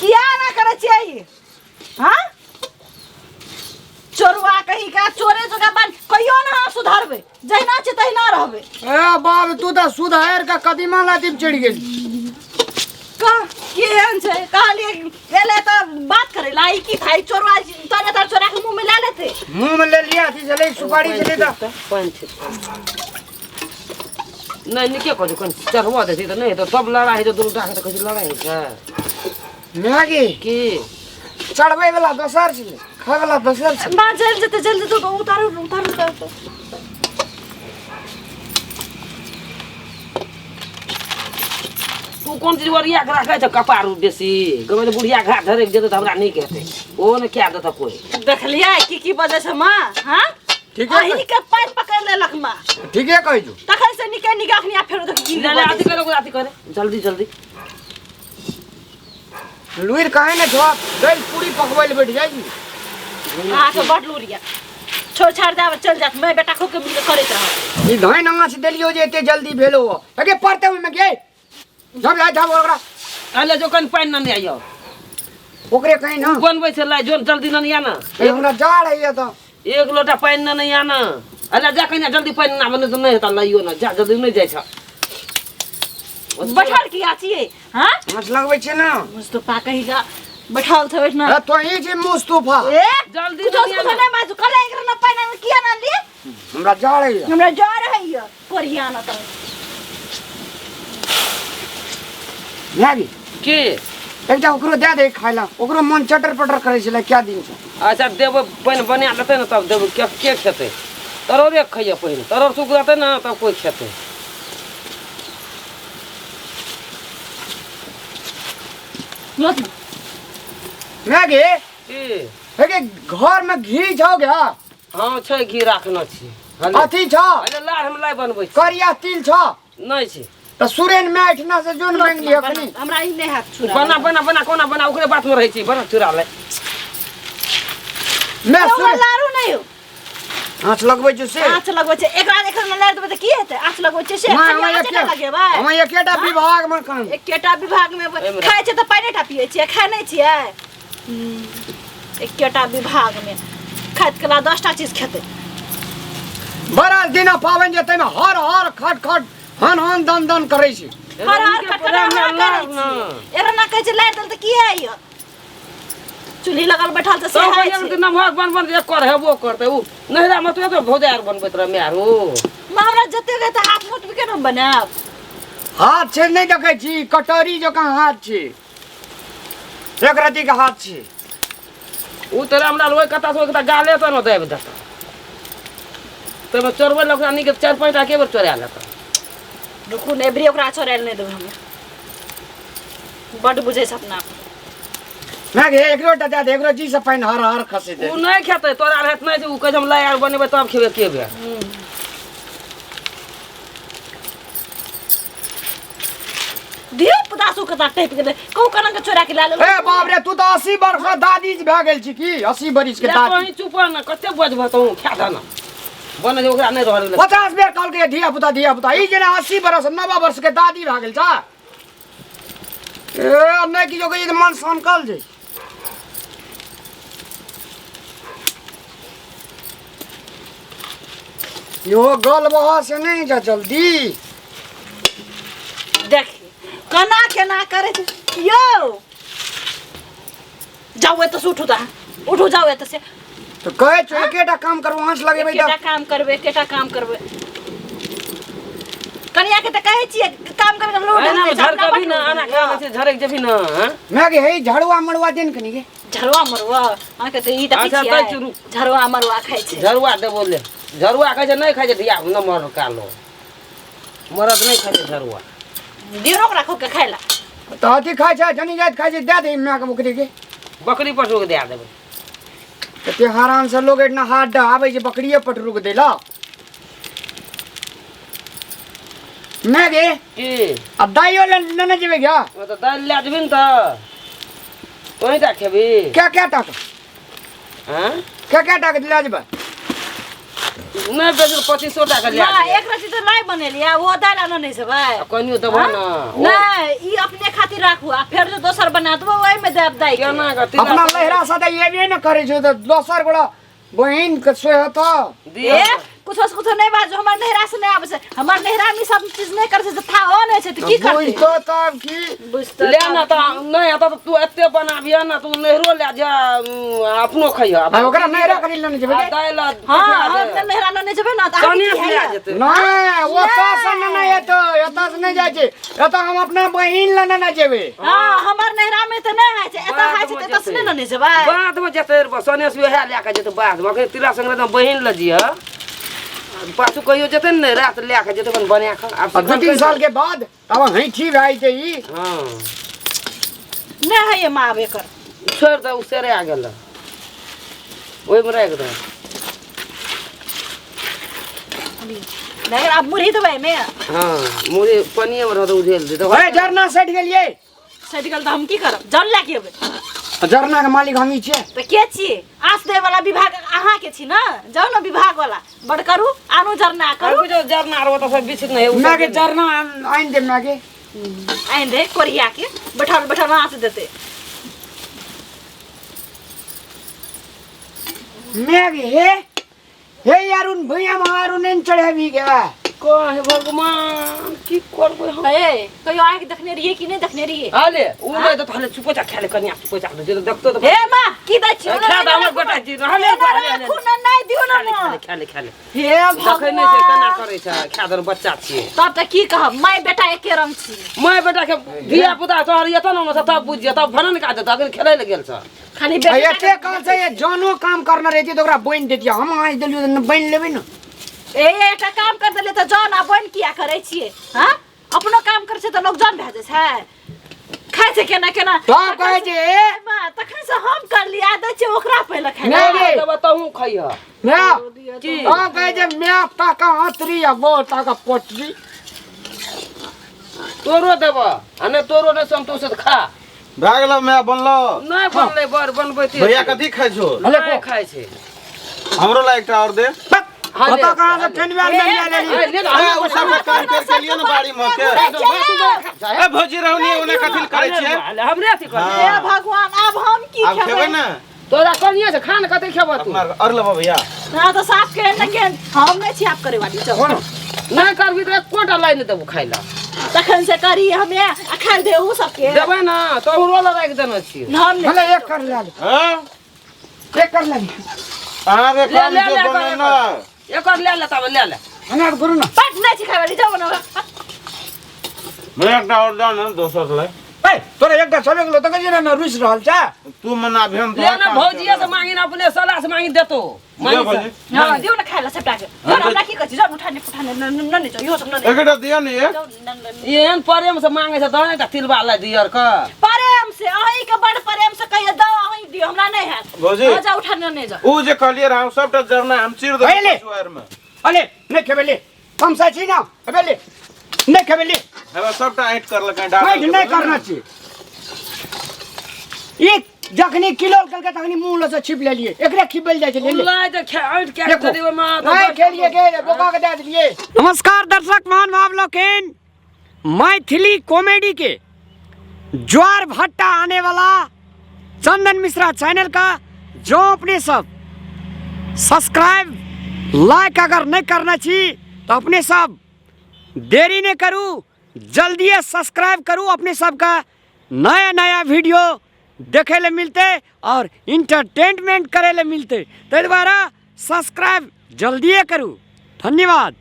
किया ना करै छियै हाँ चोरवा कही का चोरे जोगा बन कहियो ना अहाँ सुधरबै जहिना छै तहिना रहबै ए बाप तू तऽ सुधार के कदीमा लादी चढ़ि गेली कह केहन छै कहलियै एलै तऽ बात करै ला ई की खाइ चोरवा तोरे तर चोरा के मुँह में ला लेतै मुँह में ले लिया अथी छलै सुपारी छलै तऽ पानि छै नहि नीके कहै छै कनि चढ़बऽ दै छै तऽ नहि हेतौ तब लड़ाइ हेतौ दुनू टाके तऽ कहै छै लड़ाइ होइ छै मैगी की चढ़बै वाला दोसर छलै खाय वाला दोसर छलै माँ जल जेतै जल जेतै तऽ उतारू उतारू उतारू तू कोन चीज ओरिया के राखै छ कपार बेसी कहबै जे बुढ़िया घाट धरे जेतै तऽ हमरा नीक हेतै ओ ने कए देतऽ कोइ देखलियै की की बजै छै माँ हाँ ठीके अही के पानि पकड़ि लेलक माँ ठीके कहै छौ तखन से निके निके अखनी आ फेरो देख की ले ले अथी करे अथी करे जल्दी जल्दी लुरि काहे ने छौ दालि पूरी पकबै लए बैठ जाइ छी अहाँके बड लूर यऽ छोड़ छाड़ देब चलि जायत मैं बेटा खूब के मिलके करैत रहब ई धान आँच देलियौ जे एते जल्दी भेलो अगे पड़ते ओहिमे गे झब जा झब ओकरा अले जो कनि पानि नने आइयो ओकरे कहीं ना बनबै छै लाइ जो जल्दी नने आ ना ए, हमरा जाड़ होइए तऽ एक लोटा पानि नने आ ना अले जा कनि जल्दी पानि ना बने तऽ नहि हेतऽ लाइयो ना जा जल्दी नहि जाइ छ बैठल किया छियै हाँ माछ लगबै छै ना मुस्तफा कहिगा बैठल छै ओहिठिना ए तोही छी मुस्तफा ए जल्दी कुछो ननिया कुछो ना। नहि बाजू कहले एकरा न पानि आनल किया ना लिए हमरा जाड़ होइए हमरा जर होइए कोरिया न तऽ मैगी की एकटा ओकरो दए दे खाय ला ओकरो मन चटर पटर करै छलै क्या दिन से अच्छा देबै पानि बना लेतै ने तब देबै के के खेतै तरोरे खैयै पहिने तरोर सुख रहतै ने तब कोइ खेतै लत न मैगी की हे घर में घी छौ गया हँ छै घी राखने छी हले अथी छौ हले लार हम लाइ बनबै छी करिया तिल छौ नहि छै तऽ सुरेन में एहिठिना से जोन मांगि लिअ कनी हमरा ई नहि हैत छुरा बना बना बना कोना बना ओकरे बात में रहै छी बना चुरा ले मैं हमरा सुरेन लारू नहि हो आँच लगबै छौ से आँच लगबै छै एकरा एखन लारि देबै तऽ की हेतै आँच लगबै छै से नहि, खाली हमरा आँचे टा एके लगेबै हमरा एकेटा विभाग में काम एकेटा विभाग में एहिमे खाइ छै तऽ पानि टा पियै छियै खाइ नहि छियै एकेटा विभाग में खाइत कला 10टा चीज खेतै बड़ा दिना पाबनि जे ताहिमे हर हर खट खट हन हन दन दन करै छै हर हर खट खट हमरा करै छियै एकरा ना कहै छै लारि देल तऽ की होइए चूल्ही लगल बैठल तऽ से सब होइ कहै छै छै नमहर बन बन एक कर हेबो करतै उ नहिरा में तो भौजाइ आर बनबैत रह माय रो माँ हमरा जतेक हेतै हाथ मोट भी केना बनायब हाथ छै नहि देखै छी कटोरी जकाँ हाथ छै एक रत्ती के हाथ छै उ तऽ रामलाल ओहि कता से ओहि कता गाले तऽ ने दाबि देतौ ताहिमे चोरबै लए ओकरा नीक चारि पाँच टा के बेर चोरा लेतौ रुकू ने एबरी ओकरा चोरायल नहि देबै हम बड्ड बुझै छै अपना ना गे एकरो टा दए दे एकरो जी से पानि हर हर खसे दे उ नहि खेतै तोरा रहत नहि छै उ कहै छै हम लाइ आर बनेबै तब खेबै के बेर धियो पुता सु कता टपि गेलै कहू केना के चोरा के लए लेलहुँ ए बाप रे तू तऽ 80 वर्ष के दादी भए गेल छी की 80 बरिस के ले दादी तोही चुप रह ने कते बजबह तू खा दह ने बने ओकरा नहि रहल गेलै 50 बेर कहलकै धिया पुता धिया पुता ई जेना 80 बरस 90 वर्ष के दादी भए गेल छ ए नहि किछो कहै छै तऽ मन सनकल छै इहो गल बह से नहि जा जल्दी देखी केना केना करै छै यौ जाउ एतऽ से उठू तऽ अहाँ। उठू जाउ एतऽ से तऽ कहै छौ एकेटा काम करू आँच लगेबै एकेटा तऽ काम करबै एकेटा काम करबै कनिया के तऽ कहै छियै काम करके लोड एना हेतै, झड़ अपना कभी बड ना लोड आना होइए। खाबै छै झड़क जेबही ना हँ? मैं गे हे झड़ुआ मड़ुआ दिन कनी गे झरुआ मरुआ अहाँके तऽ ई देखै अच्छा, दै छी छियै रुक। झरुआ मरुआ खाइ छै झरुआ देबो ले झरुआ कहै छै नहि खाइ छै धिया नमहर कालो मरद नहि खाइ छै झरुआ दियौ ओकरा खूब के खाइ ला तऽ अथी खाइ छै जनी जाइत खाइ छै दए दे माय के बकरी के बकरी पटरू के दए देबै कते हरान से लोग एतना हाथ डहाबै छै बकरिए पटरू के देला मैं गे की आ दाइयो ले लेने जेबै क्या ओ तऽ दालि लए जेबही ने तऽ तोही टा खेबही क्या क्या टाका हँ क्या क्या टाका लए जेबै नहि बेसी 2500 टाका ले ना एक रति तऽ नहि बनेलियै ओ दालि आनऽ नहि जेबै कनियो देबो ना नहि ई अपने खातिर राखू आ फेर जे दोसर बना देबो ओहिमे देब दाइ के। केना के तिला अपना लहरा से तऽ एबे ने करै छै तऽ दोसर गोड़ा बहिन के सोहत दिया ए कुछो से कुछो नहि बाजू हमर नैहरा से नहि आबै छै हमर नैहरा मे ई सब चीज नहि करै छै जे था ओ नहि छै तऽ की करतै बुझतो तब की बुझतो ले ना तऽ नहि हेतौ तऽ तू एते बनाबिह ना तू नैहरो लए जा अपनो खइह आ ओकरा नैहरा करी लेने जेबै आ दालि आ हां हम तऽ नैहरा नहि जेबै ना तऽ कने अहाँके की लए हैया? जेतै नहि ओतऽ से नहि एतौ एतऽ से नहि जाइ छै एतऽ हम अपना बहिन लए ने जेबै हाँ हमर नैहरा में तऽ नहि होइ छै एतऽ होइ छै तऽ एतऽ से नहि ने जेबै बाधमे जेतै रे सनेस वएह लए कऽ जेतै बाधमे अखन तिला संक्रांति बहिन लए जिह पाछू कहियो जेतै ने रात लए कऽ जेतै अपन बना कऽ आब आ 2-3 साल के बाद तब हैठी भए जेतै ई हँ नहि होइए माँ आब एकर छोड़ि दे ओ सेरा गेल ओहिमे राखि दे नहि आब मुरही देबै एहिमे हँ मुरही पनिएमे रहतै उझेल दे ए जरना सटि गेलियै सटि गेल तऽ हम की करब जल लए के अयबै जरना के मालिक हमही छियै तऽ के छियै आस दै वाला विभाग अहाँके छी ने जाउ ने विभाग वाला बड़ करू आनू जरना करू जो जरना रहो तऽ सब बिछ नहि माय के जरना आनि देब माय के आनि दे कोरिया के बैठल बैठल आस देतै माय के हे हे यार उन भैया मारू ने चढ़ेबी के कहे भगवान की करबै हम ए कहियो आँखि देखने रहियै कि नहि देखने रहियै हाले उ नहि तऽ हाले चुपो चा खाले कनिया चुपो चा जे देखतो तऽ हे माँ की दै छियै खा दे हमर बेटा जी हाले राखू ने नहि दियौ ने माँ खाले खाले हे देखै नहि छै केना भगवान करै छै खा दे बच्चा छियै तब तऽ की कहब माय बेटा एके रंग छी माय बेटा के धिया पुता तोहर एतऽ ने तब बुझ जे तब भनन का देतऽ अखन खेलै लए गेल छ खाली आ बेटा एते काल से ये जानो काम करने रहती तो ओकरा बनि देतियै हम आँच देलियै तऽ बनि लेबै ने ए एकटा काम कर देलियै तऽ जन आ बनि किया करै छियै हँ अपनो काम करै छै तऽ लोक जन भए जाइ छै खाइ छै केना केना तब कहै छै ए, माँ, तखन से हम करली आ दै छियै ओकरा पहिले खाइ लए। नहि रे तब तहूँ खइह माय की तब कहै छै माय ताका हतरी आ बो ताका पोटरी तोरो देबऽ आ नहि तोरो नहि संतोष तऽ खा भए गेलो माय बनलो नहि बनलै बड़ बनबै भैया कथी खाइ छो नहि खाइ छै हमरो ला एकटा और दे हाँ, ले, कतऽ कहाँ से ठेनवा में ले लेली ले, ले, ए, ओ सब काम कर के लिए ना बाड़ी में के ए भौजी रहनी ओने कथी ले करै छियै हमरे अथी कर हे भगवान आब हम की आब खेबै खेबै ने तोरा कनिए छै खान कते खेबऽ तू अपना और लेबो भैया ना तऽ साफ के ने के हम नहि छी आब करे वाली चल नहि करबी तऽ एकोटा लाइ नहि देबो खाइ लए तखन से करी हमे आ खाइ दे उ सबके देबै ने तोहरो लए राखि देने छियै हम नहि भले एक कर ले ले हां एक कर ले अहाँ के ले काम ले जो ले बने ना एकर ले ले तब ले ले हमरा करू ना पट नहि छी खाइ वाली जाओ ना भैया एकटा और दऽ ने दोसर ले ए तोरा एकटा छबे गेलो तऽ कहै ने रुसि रहल छै तू मना भेम ले ना भौजिया से मांगी ना अपने साला से मांगी देतो मांगी भौजी। हां दियौ ना खाइ ला सबटा के जाओ ना, हमरा की कहै छी जाओ उठाने पुठाने न न जाओ इहो सब न एकटा दिअ ने एक जाओ न न एहन प्रेम से मांगे छै तहन एकटा तिलबा ला दियर के प्रेम से अहीं के बड़ प्रेम से कहियो दो अहीं दियौ हमरा नहि हैत भौजी। हाँ, जाओ उठाने नहि जाओ उ जे कहलियै रहै सबटा जरना हम चीर भैले। देबै पछुआर में अले नहि खेबै ले हम सही छी ना खेबै ले नहि खेबै ले हेबा सबटा ऐंठ करलकै डाल ऐंठ नहि करना छी ई जखनी किलो केलकै तखनी मुँह लऽ से छिप लेलियै एकरे खिबल जाइ छै ले ले लाई तऽ ऐंठ के देखो देली ओहिमे नहीं खेलिए के बोका के दे दिलिए नमस्कार दर्शक महानुभाव लोकिन मैथिली कॉमेडी के ज्वार भट्टा आने वाला चंदन मिश्रा चैनल का जो अपने सब सब्सक्राइब लाइक अगर नहीं करना छी तो अपने सब देरी नहीं करू जल्दी सब्सक्राइब करू अपने सबका नया नया वीडियो देखे ले मिलते और इंटरटेनमेंट करे ले मिलते ताहि द्वारा सब्सक्राइब जल्दिए करू धन्यवाद।